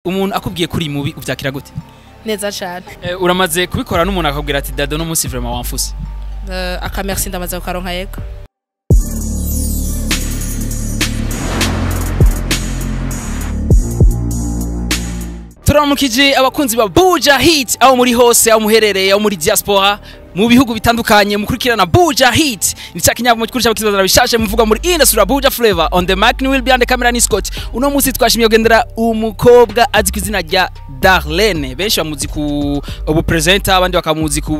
Umuntu akubwiye kuri mubi uvyakira gute? Neza cyane. Uramaze kubikora n'umuntu akakubwira ati dado no munsi vraiment wamfuse? Aka merci ndamaze kukaronka, yego. Turamukije abakunzi ba Buja Hit aho muri hose, aho muherereye, aho muri diaspora, mu bihugu bitandukanye mukurikirana Buja Hit. Ni cya kinyabwo mukuru cy'abakizazana bishashe muvuga muri industry ya Buja Flavor. On the mic ni will be on the camera ni Scott. Uno munsi twashimiye kugendera umukobwa azi ku izina rya Darlene. Benshi bamuzi ku ubu presenter, abandi bakamuzi ku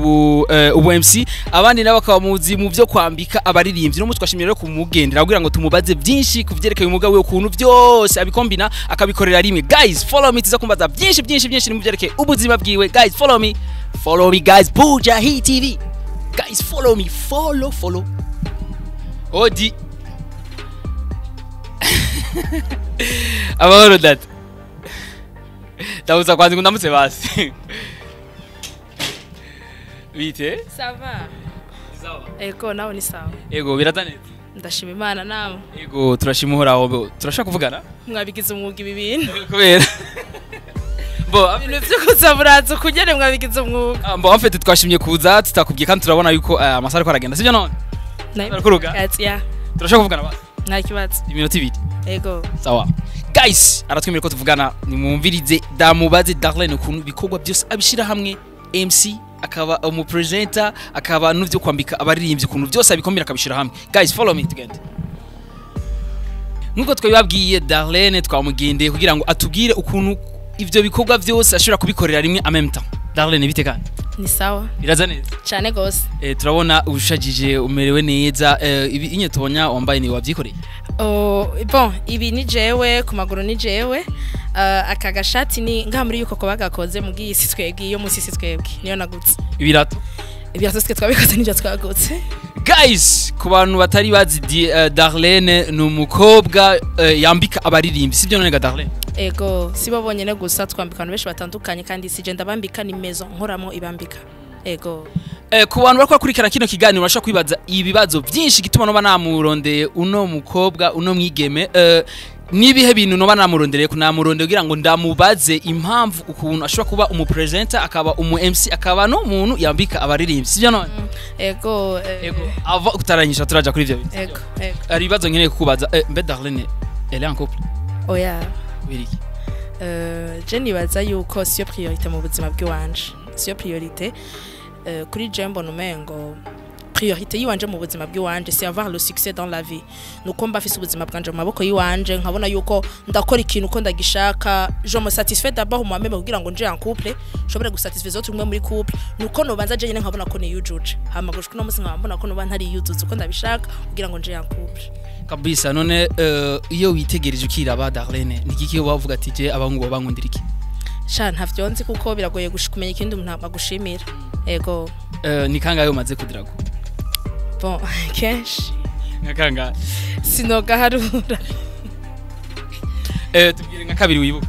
ubu MC, abandi nabo bakamuzi mu byo kwambika abaririmbyi. Uno munsi twashimiye rero kumugendera kugira ngo tumubaze byinshi ku vyerekeye umwuga wiwe, ukuntu byose abikombina akabikorera rimwe. Guys, follow me, tuza kumbaza byinshi byinshi byinshi mu vyerekeye ubuzima bwiwe. Guys, follow me, follow me guys. Buja Hit TV, guys, follow me, follow, follow. Odi amahoro data, ndabuza kwanza ngo ndamutse basi. Bite? Ça va. Ego, nawe ni sawa? Ego, birata neza. Ndashima Imana, nawe? Ego, turashima Uhoraho. Turashaka kuvugana. Mwabigize umwuga ibi bintu. Kubera bo Ibintu vyo kuza buraza ukugene mwabigize umwuga. Ah, mbo en fait twashimye kuza tutakubwiye kandi turabona yuko amasaha ariko aragenda, sibyo none? Barakuruga? Ati ya. Turashaka kuvugana basi. Nta kibazo. Iminota 2. Ego. Sawa guys, aratwemerera ko tuvugana. Nimwumvirize damubaze Darlene ukuntu ibikorwa byose abishira hamwe, MC, akaba umupresenter, akaba n'uvyo kwambika abaririmbyi, ukuntu byose abikombera akabishira hamwe. Guys, follow me, tugende. Nkuko twabibabwiye, Darlene twamugendeye kugira ngo atubwire ukuntu ivyo bikorwa byose ashobora kubikorera rimwe en même temps. Darlene, bite kandi? Ni sawa. Biraza neza? Cyane gose. Turabona ushajije, umerewe neza. Ibi inye tubona wambaye ni wabyikoreye? Oh, bon, ibi ni jewe ku maguru, ni jewe. Aka gashati ni ngaha muri yuko ko bagakoze mugiye si twebwe, iyo musi si twebwe, niyo nagutse. Ibirato? Ibirato twe twabikoze, nibyo twagutse. Guys, ku bantu batari bazi Darlene ni umukobwa yambika abaririmbyi, sibyo none ga Darlene? Ego, si bo bonyene gusa, twambika abantu benshi batandukanye, kandi si je ndabambika, ni maison nkoramo ibambika. Ego. Ku bantu bariko bakurikirana kino kiganiro bashobora kwibaza ibibazo byinshi gituma noba namurondeye uno mukobwa, uno mwigeme. Nibihe bintu noba namurondereye? Kunamurondeye kugira ngo ndamubaze impamvu ukuntu ashobora kuba umupresenter, akaba umu MC, akaba n'umuntu yambika abaririmbyi, sibyo none? Ego. Ego, ava kutaranyisha turaja kuri ivyo bintu. Ego. Hari ibibazo nkeneye kukubaza. Mbe Darlene, elle est en couple? Oya. Biriki? Je nibaza yuko siyo priorité mu buzima bw'iwanje, siyo priorité. Kuri je mbona umengo priorité yiwanje mu buzima bw'iwanje c'est avoir le succès dans la vie, nuko mba afise ubuzima bwanje mu maboko yiwanje, nkabona yuko ndakora ikintu uko ndagishaka. Je me satisfais d'abord moi-même kugira ngo nje en couple nshobore gusatisfaire autres umwe muri couple, nuko nobanza je nyene nkabona ko niyujuje, hama gushika uno munsi nkaba mbona ko noba ntariyuzuza uko ndabishaka kugira ngo nje en couple. Kabisa. None iyo witegereje ukiraba, Darlene, ni kiki wavuga ati je abahungu bankundira iki? Sha, ntavyo nzi kuko biragoye kumenya ikindi umuntu agushimira. Ego. Ni kangahe umaze kudrago? Bon, kenshi. Nka kangahe? Sinogaharura. Tubwire nka kabiri wibuka.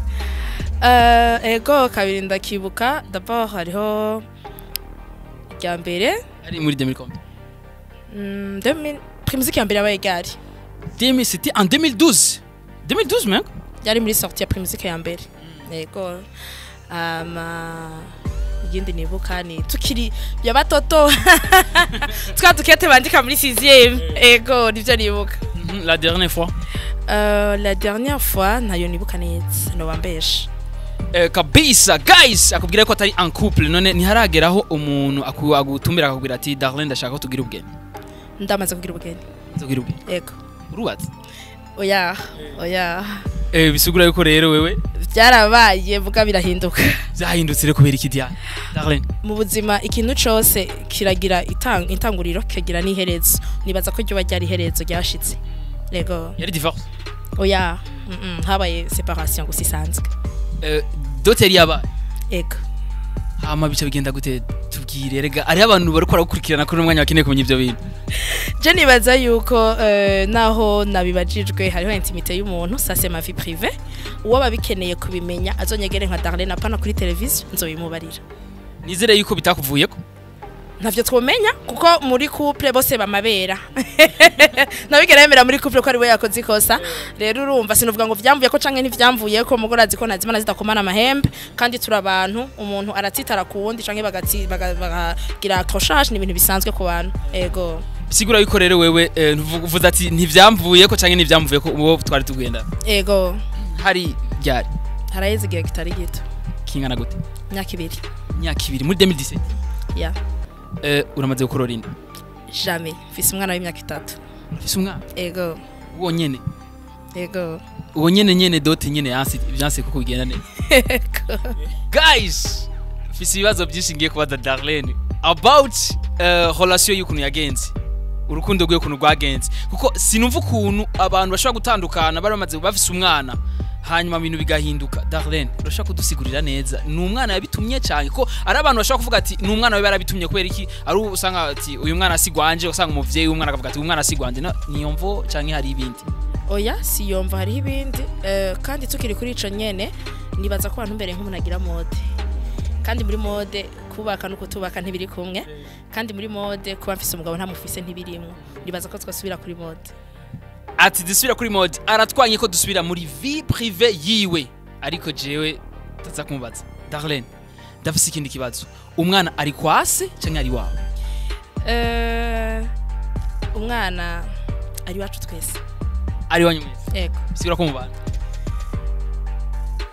Ego, kabiri ndakibuka. D'abord hariho irya mbere. Ari muri 2000 combien? 2000 Primusic ya mbere yabaye gari. 2000, c'était en 2012, 2012 même. Yari muri sortie ya Primusic ya mbere. Ego. Igindi nibuka ni tukiri ya batoto, twa dukete bandika muri 6e. Ego, nivyo nibuka. La dernière fois? La dernière fois ntayo nibuka neza, nobambesha. Kabisa guys, akubwira ko atari en couple. None ntiharageraho umuntu agutumira akakubwira ati Darlene, ndashaka ko tugira ubugeni? Ndamaze kugira ubugeni. Tugira ubugeni? Ego. Urubatse? Oya, oya. Bisigura yuko rero wewe Byarabaye vuga birahinduka. Byahindutse rero kubera iki, Diane Darlene? Mu buzima ikintu cose kiragira intanguriro, kikagira n'iherezo. Nibaza ko ryoba ryari iherezo ryashitse. Ego. Yari divorce? Oya, habaye séparation gusa isanzwe. Dot yari yabaye? Ego. Hama bica bigenda gute? Tubwire rega, ari abantu bariko baragukurikirana kuri uno mwanya bakeneye kumenya ivyo bintu. Je nibaza yuko naho nabibajijwe hariho intimité y'umuntu, ça c'est ma vie privée. Uwo babikeneye kubimenya azonyegere nka Darlene, apana kuri television, nzobimubarira. Nizere yuko bitakuvuyeko. Ntavyo twomenya, kuko muri couple bose bamabera nabigera yemera muri couple ko ari we yakoze ikosa. Rero urumva, sinuvuga ngo vyamvuye ko canke ntivyamvuye ko, mugore azi ko ntazimana zidakomana amahembe, kandi turi abantu, umuntu aratsitara ku wundi canke bakagira accrochage, ni ibintu bisanzwe ku bantu, ego. Bisigura yuko rero wewe uvuze ati ntivyamvuye ko canke ntivyamvuye ko uwo twari tugenda. Ego. Hari ryari? Haraheze igihe kitari gito. Kingana gute? Imyaka 2. Imyaka 2, muri 2017? Ya. Uramaze gukorora inda? Jamais, mfise umwana w'imyaka 3. Ufise umwana? Ego. Uwo nyene? Ego. Uwo nyene nyene dot nyene yanse byanse kuko bigenda neza. Ego. Guys, mfise ibibazo byinshi ngiye kubaza Darlene about relation y'ukuntu yagenze, urukundo rwe ukuntu rwagenze, kuko sinumva ukuntu abantu bashobora gutandukana bari bamaze bafise umwana, hanyuma ibintu bigahinduka. Darlene, urashobora kudusigurira neza, ni umwana yabitumye cyane? Ko ari abantu bashobora kuvuga ati ni umwana we yarabitumye, kubera iki? Ari usanga ati uyu mwana si gwanje, usanga umuvyeyi w'umwana akavuga ati uyu mwana si gwanje. Niyo mvo canke hari ibindi? Oya, siyomva, hariho ibindi. Kandi tukiri kuri ico nyene, nibaza ko abantu mbere nk'umuntu agira mode, kandi muri mode kubaka no kutubaka ntibiri kumwe, kandi muri mode kuba mfise umugabo ntamufise ntibirimwo. Nibaza ko twasubira kuri mode. Ati dusubira kuri mode, aratwanye ko dusubira muri vie privée yiwe, ariko jewe ndaza kumubaza. Darlene, ndafise ikindi kibazo: umwana ari kwase canke ari wawe? Umwana ari iwacu twese. Ari wanyu mwese? Ego. Bisigura ko mubana?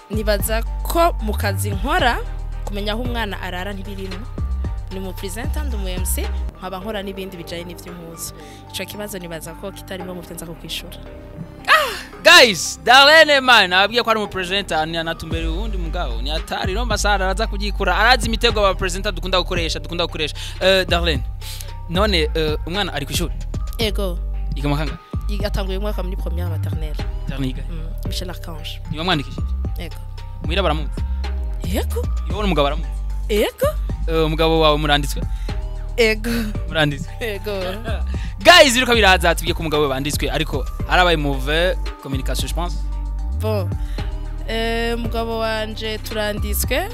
Nibaza ko mu kazi nkora, kumenya aho umwana arara ntibirimwo. Ni mu presenter, ndi umu MC, nkaba nkora n'ibindi bijanye n'ivy'impuzu. Ico kibazo nibaza ko kitarimo mu vyo nza kukwishura. Guys, Darlene man ababwiye ko ari umu presenter, ni anatumbera uwundi mugabo ni atari no masara araza kubyikura, arazi imitego aba presenter dukunda gukoresha. Darlene, none umwana ari kwishuri? Ego. Yiga makanga? Atanguye umwaka muri première maternelle. Darlene yiga? Michel Archange. Niba mwandikishije? Ego. Muhira baramuzi? Ego. Iwe n'umugabo baramuzi? Ego. Umugabo wawe muranditswe? Ego. Muranditswe? Ego. Guys, biriko biraza, tubwiye ko umugabo we banditswe, ariko harabaye mauvaise communication, je pense. Bon, umugabo wanje turanditswe,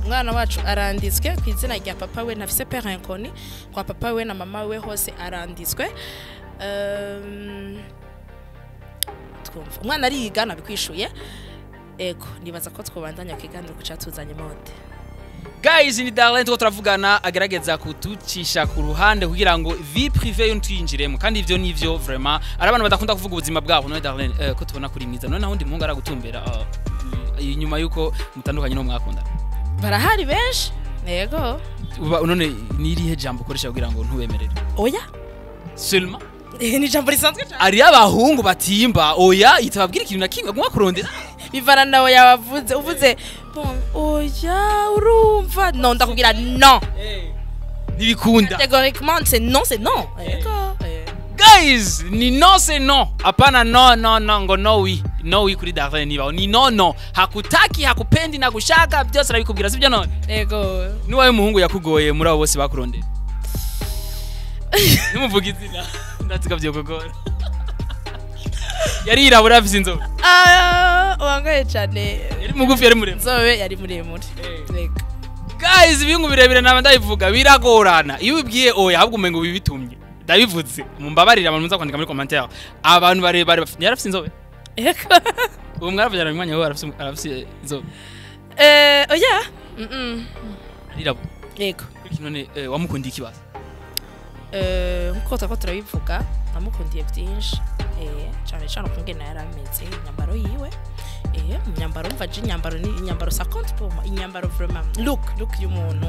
umwana wacu aranditswe ku izina rya papa we, ntafise père inconnu, kwa papa we na mama we hose aranditswe. Twumva umwana ariga, nabikwishuye. Ego, nibaza ko twobandanya kiganiro ku catuzanye mode. Guys, ni Darlene tuko turavugana, agerageza kutucisha ku ruhande kugira ngo vie privée yo ntuyinjiremo, kandi ivyo nivyo vraiment ari abantu badakunda kuvuga ubuzima bwabo. None Darlene, ko tubona kuri mwiza, none nahundi muhungu aragutumbera inyuma yuko mutandukanye no mwakundana? Barahari benshi, yego. Uba none ni irihe jambo ukoresha kugira ngo ntubemerere? Oya. Seulement? Ni ijambo risanzwe cyane. Ari abahungu batimba oya, itababwira ikintu na kimwe, aguma kurondera. Bivana nawe yabavuze, uvuze bon oya, urumva no ndakubwira no. Ntibikunda. Catégoriquement, c'est non, c'est non, yego. Guys, ni non, c'est non, hapana no no no, ngo no oui no oui kuri Darlene niba ni no no, hakutaki, hakupendi na gushaka byose arabikubwira, sibyo none? Yego. Niwawe muhungu yakugoye muri abo bose bakurondera? Numuvuga izina, ndatsika vyokugora. Yari yirabura, afise inzobe? Ah, wangoye cyane. Yari mugufi, yari muremure? Inzobe, yari muremure. Yego. Guys, ibihungu birebire naba ndabivuga biragorana. Iyo ubibwiye oya, ahubwo umengo bibitumye. Ndabivuze, mumbabarire abantu muza kwandika muri commentaire, abantu barebare yari afise inzobe? Yego. Ubu mwaravyara umwanya we, arafise inzobe? Oya. Arirabura? Yego. Kuki none wamukundiye ikibazo? Nkuko twako turabivuga, namukundiye byinshi, cyane cyane ukungene yari ameze, imyambaro yiwe, imyambaro, mva je imyambaro ni imyambaro, ça compte pour moi, imyambaro vraiment, look y'umuntu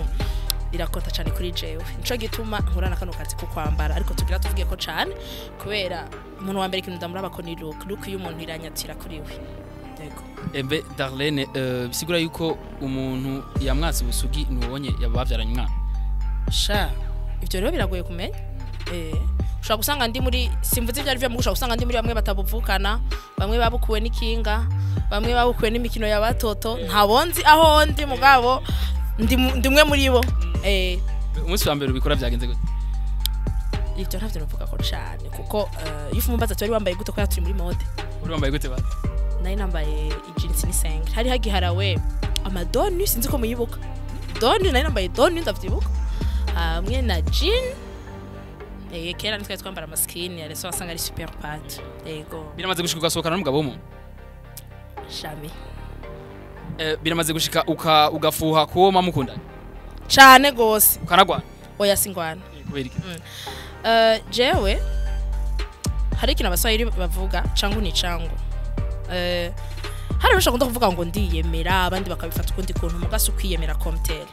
irakonta cyane kuri jewe. Nico gituma nkora na kano kazi ko kwambara, ariko tugira tuvuge ko cyane kubera umuntu wa mbere ikintu ndamuraba ko ni look y'umuntu iranyatira kuri we, yego. Embe Darlene, bisigura yuko umuntu yamwatse ubusugi nubonye yabavyaranye umwana? Sha, ivyo rero biragoye kumenya. Ushobora gusanga ndi muri, simvuze ibyo ari byo, ushobora gusanga ndi muri bamwe batabuvukana, bamwe babukuwe n'ikinga, bamwe babukuwe n'imikino ya batoto. Ntabonzi aho ndi, mugabo ndi umwe muri bo. Umunsi wa mbere ubikora byagenze gute? Ivyo ntavyo novuga ko cane, kuko iyo ufumbaza ati wari wambaye gute, ko turi muri mode. Uri wambaye gute ba? Nari nambaye ijinsi n'isenge, hari hagiharawe amadoni, sinzi ko muyibuka doni, nari nambaye doni, ndavyibuka. Hamwe na jean. Kera nitwe twambara amaskini, rero wasanga ari super pat. Yego. Biramaze gushika ugasohokana n'umugabo w'umuntu? Jamais. Biramaze gushika ugafuha kuwo mamukundanye? Cane gose. Ukanagwana? Oya, singwana. Kubera iki? Jewe hari ikintu Abaswahili bavuga, changu ni changu. Hari benshi bakunda kuvuga ngo ndiyemera, abandi bakabifata ukundi kuntu, mugasi ukwiyemera comme tel.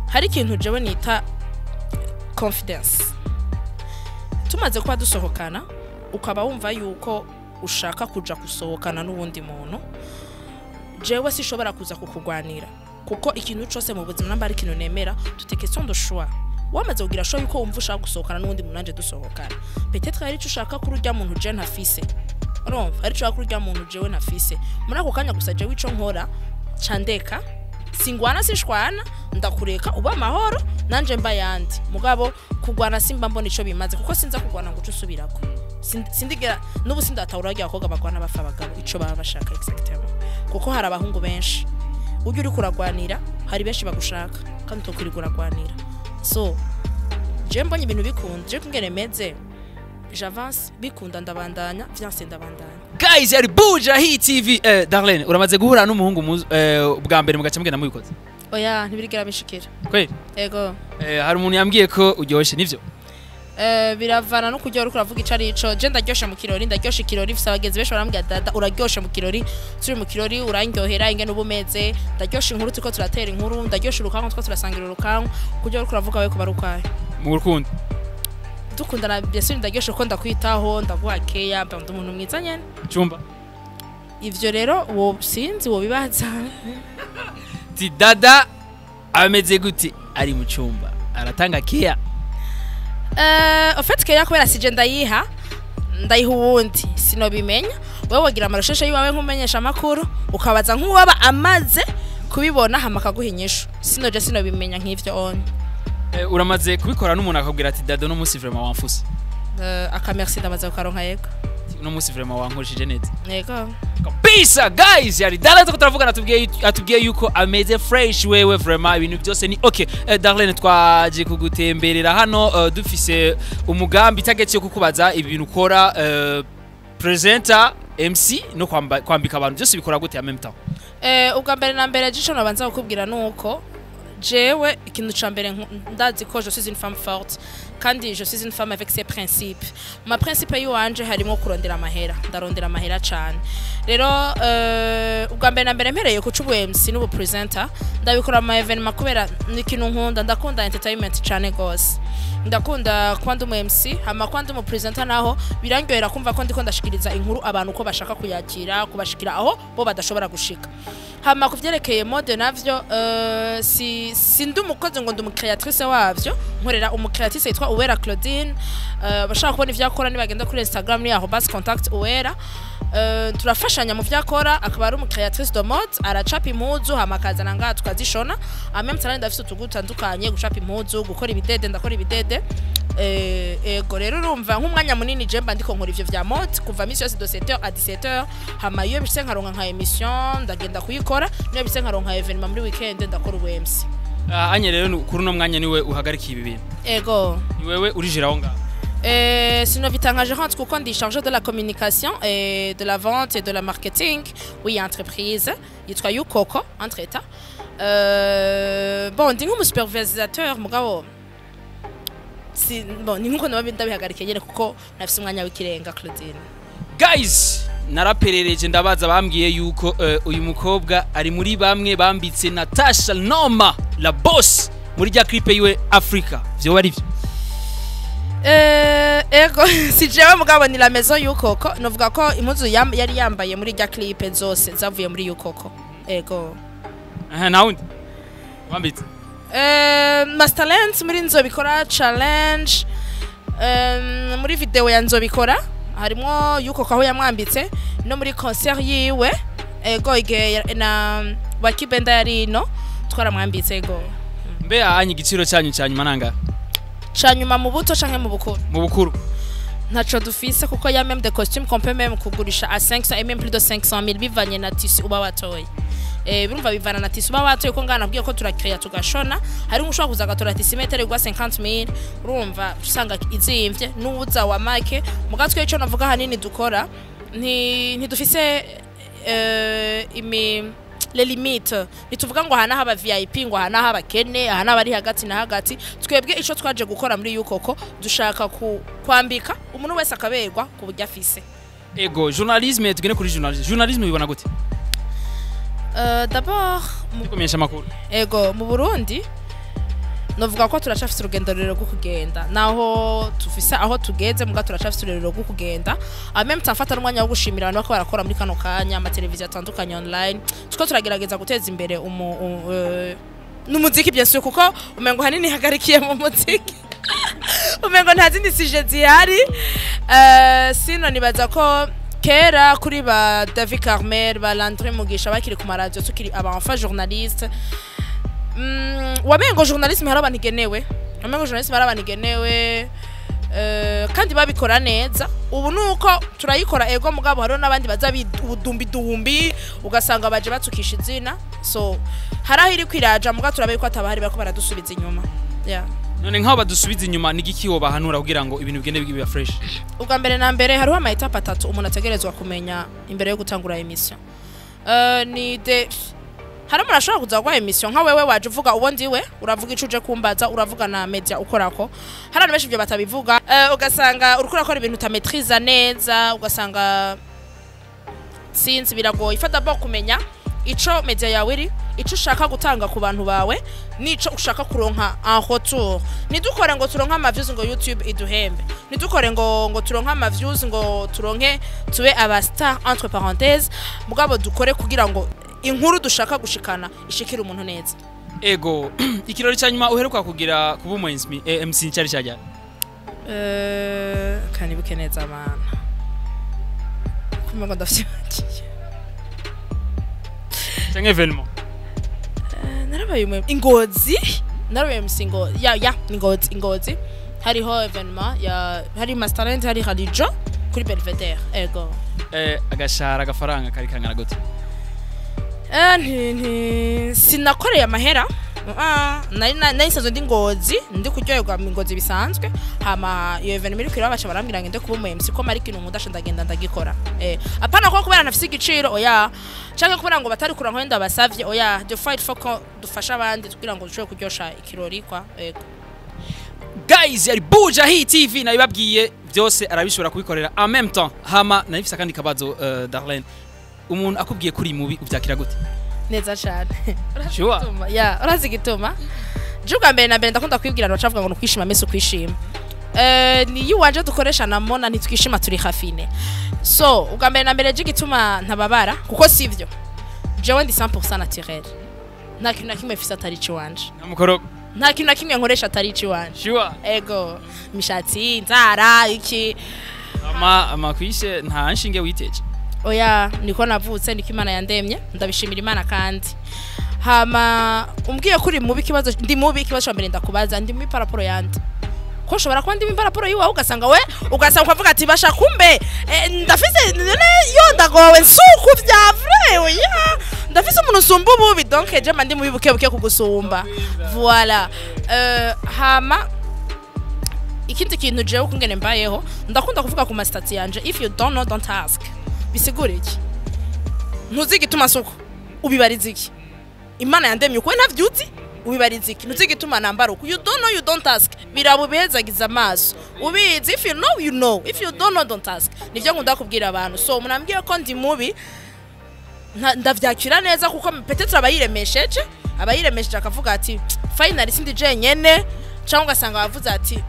Hari ikintu jewe nita confidence. Tumaze kuba dusohokana, ukaba wumva yuko ushaka kuja gusohokana n'uwundi muntu, jewe sishobora kuza kukugwanira, kuko ikintu cose mu buzima, namba ari ikintu nemera, tout est question de choix. Wamaze kugira choix yuko wumva ushaka gusohokana n'uwundi muntu, nanje dusohokana, peut-être hari ico ushaka kuri urya muntu je ntafise. Urumva, hari ico ushaka kuri urya muntu jewe ntafise muri ako kanya. Gusa jewe ico nkora, candeka, singwana, sishwana, ndakureka uba amahoro, nanje mba yandi. Mugabo kugwana simba mbona ico bimaze, kuko sinza kugwana ngo uce usubirako. Sindigera n'ubu sindatahura barya abakobwa bagwana bafa abagabo, ico baba bashaka exactement, kuko hari abahungu benshi ujya uri kuragwanira, hari benshi bagushaka kandi utokwirirwa uragwanira. So je mbonye ibintu bikunda, je kungene meze, j'avance, bikunda ndabandanya, vyanse ndabandanya. Guys, yari Buja Hit TV. Darlene, uramaze guhura n'umuhungu bwa mbere mugaca mugenda mubikoze? Oya, ntibirigera bishikira. Kweli? Ego. Hari umuntu yambwiye ko uryoshe, nivyo? Biravana no kurya uriko uravuga ico arico. Je ndaryoshe mu kirori, ndaryoshe ikirori, mfise abagenzi benshi barambwira: "Dada, uraryoshe mu kirori, turi mu kirori urandyohera ingene uba umeze." Ndaryoshe inkuru turiko turatera inkuru, ndaryoshe urukanku turiko turasangira urukanku. Kurya uriko uravuga we kuba ari ukwayo. Mu rukundo? Dukundana, bien sûr ndaryoshe, ko ndakwitaho, ndaguha keya, mba ndi umuntu mwiza nyene. Cumba. Ivyo rero wo sinzi wobibaza. Ti dada ameze gute ari mu cyumba, aratanga care? En fait keya kubera sije ndayiha, ndayiha uwundi, sinobimenya. Wewe wagira amarusheshe yiwawe nk'umenyesha amakuru, ukabaza nk'uwaba amaze kubibona, hama akaguha inyishu. Sinoje sinobimenya nk'ivyo on. Uramaze kubikora n'umuntu akabwira ati: "Dada, uno munsi vraiment wamfuse"? Akamerci ndamaze kukaronka, yego. Ati, "Uno munsi vraiment wankoresheje neza"? Yego. Kabisa. Guys, yari Darlene tuko turavugana, atubwiye yuko ameze fresh, wewe vraiment ibintu byose ni okay. Darlene, twaje kugutemberera hano, dufise umugambi, target yo kukubaza ibintu ukora, presenter, MC no kwambika abantu, byose bikora gute en même temps? Ubwa mbere na mbere, jico nabanza kukubwira nuko jewe ikintu ca mbere ndazi ko je suis une femme forte, kandi je suis une femme avec ses principes. Mu ma principe yiwanje harimo kurondera amahera, ndarondera amahera cane. Rero ubwa mbere na mbere mpereye ku c'ubu MC n'ubu presenter, ndabikora mu ma événement kubera ni ikintu nkunda, ndakunda entertainment cane gose. Ndakunda kuba ndi umu MC, hama kuba ndi umu presenter naho birandyohera kumva ko ndiko ndashikiriza inkuru abantu uko bashaka kuyakira, kubashikira aho bo badashobora gushika. Hama kuvyerekeye mode navyo, si ndi umukozi ngo ndi umucréatrice wavyo, nkorera umucréatrice yitwa Uwera Claudine. Bashaka kubona ivyo akora nibagenda kuri Instagram ni @contactuwera. Turafashanya mu vyo akora, akaba ari umucréatrice de mode, aracapa impuzu hama akazana ngaha tukazishona. En même temps ndafise utugu dutandukanye, gucapa impuzu, gukora ibidede, ndakora ibidede. Ego rero urumva nk'umwanya munini je mba ndiko nkora ivyo vya mode kuva misi yose de 7h à 17h. Hama iyo bishitse nkaronka nka émission, ndagenda kuyikora, niyo bishitse nkaronka événement muri weekend, ndakora ubu MC. Anye rero kuri uno mwanya niwe uhagarikiye ibi bintu? Ego. Ni wewe urijiraho ngaho? Sinovita nka gérante, kuko ndi chargée de la communication et de la vente et de la marketing, oui, entreprise yitwa Yukoko entre état. Bon, ndi nk'umusupervisateur, mugabo si bon, ni nkuko naba ndabihagarikiye nyene, kuko nafise umwanya w'ikirenga Claudine. Guys, naraperereje, ndabaza, bambwiye yuko uyu mukobwa ari muri bamwe bambitse Natasha Noma la boss muri rya clip yiwe Africa. Vyo bari vyo? Ego, si jewe, mugabo ni la maison Yukoko. Novuga ko impuzu yari yambaye muri rya clip zose zavuye muri Yukoko, ego. Aha nawundi wambitse? Masterland muri Nzobikora challenge, muri video ya Nzobikora harimo Yukoko aho yamwambitse, no muri concert yiwe, ego, igihe na Wakibenda yari ino twaramwambitse, ego. Mbe anye igiciro cyanyu cya nyuma nanga? Canyuma mu buto canke mu bukuru? Mu bukuru. Ntaco dufise, kuko y a même des costumes qu'on peut même kugurisha à 500 et même plus de 500 000, bivanye na tissu uba watoye. Birumva bivana na tissu baba batoye, ko ngana nabwiye ko turakreya tugashona. Hari ushobora kuza agatora tissu metero igwa 50000, urumva usanga izimvye n'uza wa make. Mugatwe ico navuga hanini dukora, ntidufise imi les limites. Ntituvuga ngo aha haba VIP, ngo aha haba kene, aha bari hagati na hagati. Twebwe ico twaje gukora muri yukoko, dushaka kwambika umuntu wese akaberwa ku buryo afise. Ego, journalisme, tugende kuri journalisme. Journalisme ubibona gute? D'abord kumenyesha amakuru. Ego, mu Burundi novuga ko turacafise urugendo rurerure rwo kugenda, naho tufise aho tugeze, muga turacafise urugendo rwo kugenda. En même temps, mfata n'umwanya wo gushimira abantu bako barakora muri kano kanya, amateleviziyo atandukanye online. Tuko turagerageza guteza imbere n'umuziki, bien sûr, kuko umengo hanini hagarikiye mu muziki, umengo nta zindi sujets zihari. Sino nibaza ko kera kuri ba David Carmel, ba Landry Mugisha bakiri ku maradiyo, tukiri aba enfant journaliste, wamengo journalisme hari abantu igenewe, wamengo journalisme hari abantu igenewe, kandi babikora neza. Ubu nuko turayikora, ego, mugabo hariho n'abandi baza ubudumbi dumbi, ugasanga baje batukisha izina. So hari aho iri kwiraja, mugabo turabe ko atabahari bariko baradusubiza inyuma, yeah. None nk'aho badusubiza inyuma, ni igiki wobahanura kugira ngo ibintu bigende biba fresh? Ubwa mbere na mbere, hariho ama étapes atatu umuntu ategerezwa kumenya imbere yo gutangura émission. Ni de hari umuntu ashobora kuza guha émission, nka wewe waje uvuga uwo ndiwe, uravuga ico uje kumbaza, uravuga na media ukorako. Hari abantu benshi ibyo batabivuga. Ugasanga uriko urakora ibintu utametriza neza, ugasanga sinzi, biragoye. Ifata d'abord kumenya ico media yawe iri, ico ushaka gutanga ku bantu bawe nico ushaka kuronka en retour. Ntidukore ngo turonke ama views ngo YouTube iduhembe, ntidukore ngo turonke ama views ngo turonke tube aba star entre parenthèses, mugabo dukore kugira ngo inkuru dushaka gushikana ishikire umuntu neza. Ego, ikirori cya nyuma uheruka kugira kuba umu MC cyari cyajyana? Kanibuke neza mana, kumbe ngo ndavyibagiye. Cyangwa événement? Narabaye umwe ingozi, narabaye MC Ngozi, ya Ingozi, hariho événement ya hari Masterland, hari Khalijo kuri Belvedere, ego. Agashahara, agafaranga kari kangana gute? Nti sinakoreye amahera. Nari nsanzwe ndi Ngozi, ndi kuryoherwa mu Ngozi bisanzwe. Hama iyo événement iri kwiraba, baca barambwira ngo nde kuba umu MC, ko mari ikintu nkunda, ndagenda ndagikora. Apana ko kubera ntafise igiciro, oya, canke kubera ngo batari kura nko ndabasavye, oya. The fight for ko dufasha abandi kugira ngo dushobore kuryosha ikirori kwa, ego. Guys, yari Buja Hit TV, nabibabwiye, byose arabishobora kubikorera en même temps. Hama nabifise akandi kabazo. Darlene, umuntu akubwiye kuri mubi uvyakira gute? Neza cane. Sure. Ya, urazi igituma? Je ubwa mbere na mbere ndakunda kwibwira abantu bacavuga ngo nukwishima mese ukwishima. Ni iwanje dukoresha na mona, ntitwishima, turi hafine. So ubwa mbere na mbere, je igituma ntababara, kuko sivyo, jewe ndi 100% naturel, nta kintu na kimwe mfise atari iciwanje. Namukorogo? Nta kintu na kimwe nkoresha atari iciwanje. Sure. Ego, imishatsi, inzara, iki. Ama amakwishe nta nshinge witeje? Oya, niko navutse, niko Imana yandemye, ndabishimira Imana. Kandi hama umbwiye ko uri mubi, ikibazo ndi mubi, ikibazo cya mbere ndakubaza: ndi mubi par rapport yande? Ko ushobora kuba ndi mubi par rapport yiwawe, ugasanga we ugasanga ukavuga ati basha kumbe ndafise none yo ndagowe nsuku vya vrai, oya, ndafise umuntu usumba ububi. Donc je mba ndi mubi buke buke kugusumba, voilà. Hama ikindi kintu, jewe kungene mbayeho, ndakunda kuvuga ku ma statuts yanje: "If you don't know, don't ask." Bisigura iki? Ntuzi igituma suko ubibariza iki? Imana yandemye uko ntavyuzi, ubibariza iki? Ntuzi igituma nambara uko. You don't know, you don't ask. Biraba ubihezagiza amaso ubizi. If you know, you know. If you don't know, don't ask. Nivyo nkunda kubwira abantu. So umuntu ambwiye ko ndi mubi, ndavyakira neza, kuko peut-être abayiremesheje akavuga ati finally sindi jenyene, cyangwa ugasanga bavuze ati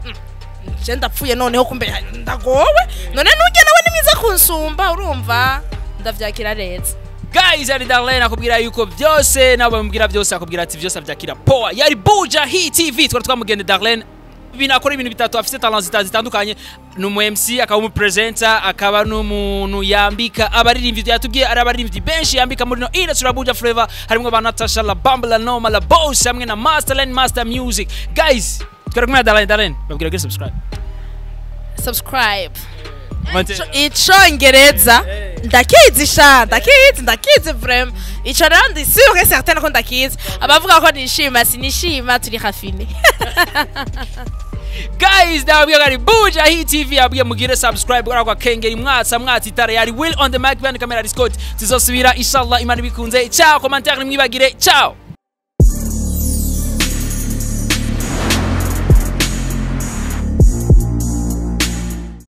je ndapfuye noneho, kumbe ndagowe none nujye nawe ni mwiza kunsumba." Urumva ndavyakira neza. Guys, yari Darlene akubwira yuko byose nabo bamubwira byose, akubwira ati byose avyakira poa. Yari Buja Hit TV, twari twamugende Darlene. Ibintu akora, ibintu bitatu, afise talents zitandukanye: ni umu MC, akaba umu presenter, akaba n'umuntu yambika abaririmbyi. Yatubwiye ari abaririmbyi benshi yambika muri no industry ya Buja Flavor, harimo ba Natasha, la Bamba, la Noma, la Boss, hamwe na Masterland Master Music. Guys, twari kumwe na Darlene. Darlene, babwira gire subscribe. Subscribe. Mate- Icongereza. Ndakizi sha, ndakizi, ndakizi vraiment. Ico rero ndi sûr et certain ko ndakizi. Abavuga ko nishima, sinishima, turi raffiné. Guys, ndababwiye ko ari Buja Hit TV. Abwiye mugire subscribe kwa kengeri, mwatsa mwatsa itara. Yari Will on the mic, behind camera Scott. Tuzosubira inshallah, Imana ibikunze. Ciao. Commentaire nimwibagire. Ciao.